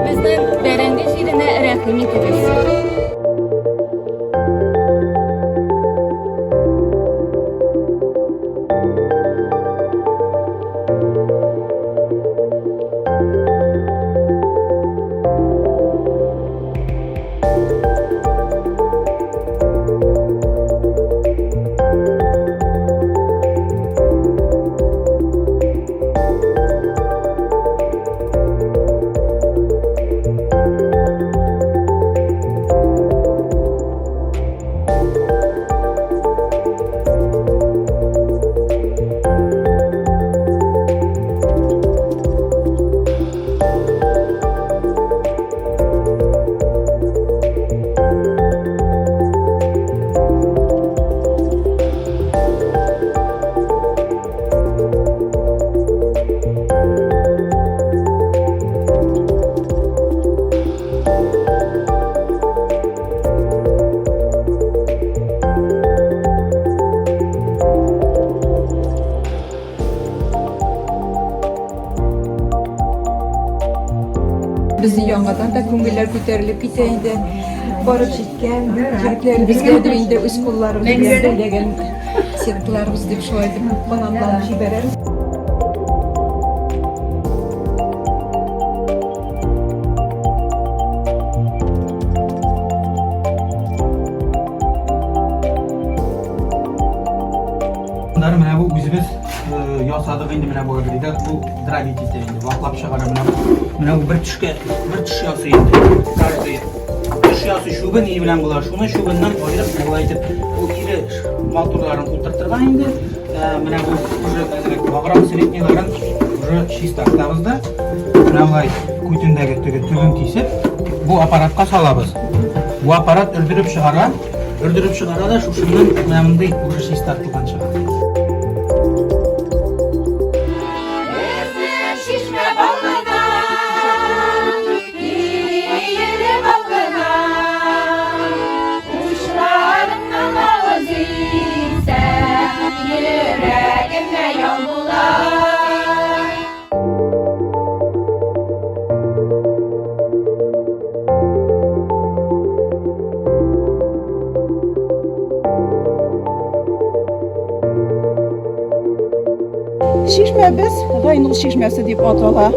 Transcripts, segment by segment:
Безнең бәрәңге җиренә рәхим итегез. Безне яңадан да күңелләр күтәрелеп китә инде. Барып җиткән җирекләребезгә дип инде үз кулларыбыз белән бәйләгән сеткаларыбыз дип шулай дип канатланып җибәрәбез. Моннары менә бу үзебез ясадык инде менә бу агрегат, бу дробить итә инде, ваклап чыгара менә бу. Менә бу бер төшкә, бер төш ясый инде. Каждый төш ясый чүбе ни белән була, шуны чүбеннән аерып болай итеп бу ире матурларын утыртырга инде. Менә бу уже әзрәк ваграк среднийларын уже чистартабыз да. Менә болай күтендәге теге төбен кисеп, бу аппаратка салабыз. Бу аппарат өрдереп чыгара. Өрдереп чыгара да шушыннан менә мондый уже чистартылган чыга. Чишмә балына, иелеп алгына, учларыңнан авыз итсәң, йөрәгемә ял була. Чишмәбез Гайнул чишмәсе дип атала.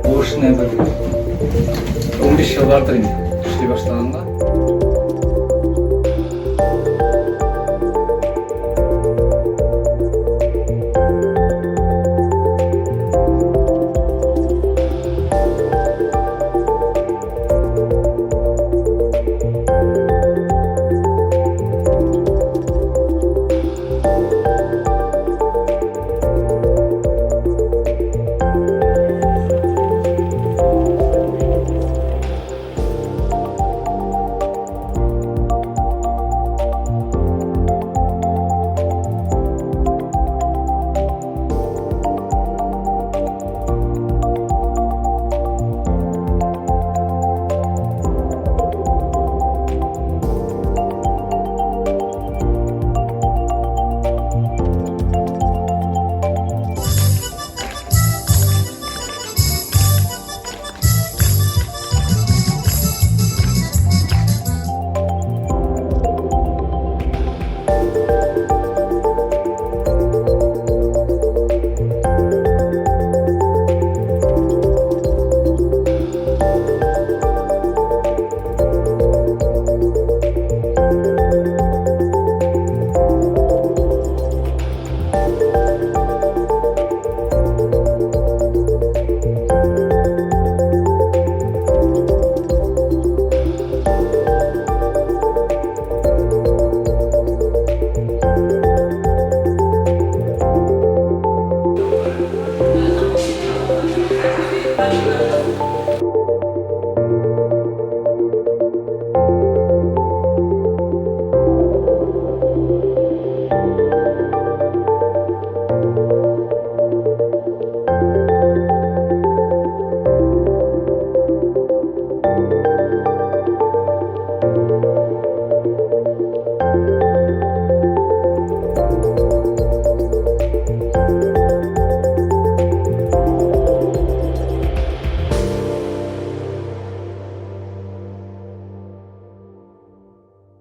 Бу эшне бер 15 ел бардыр инде эшли башлаганга.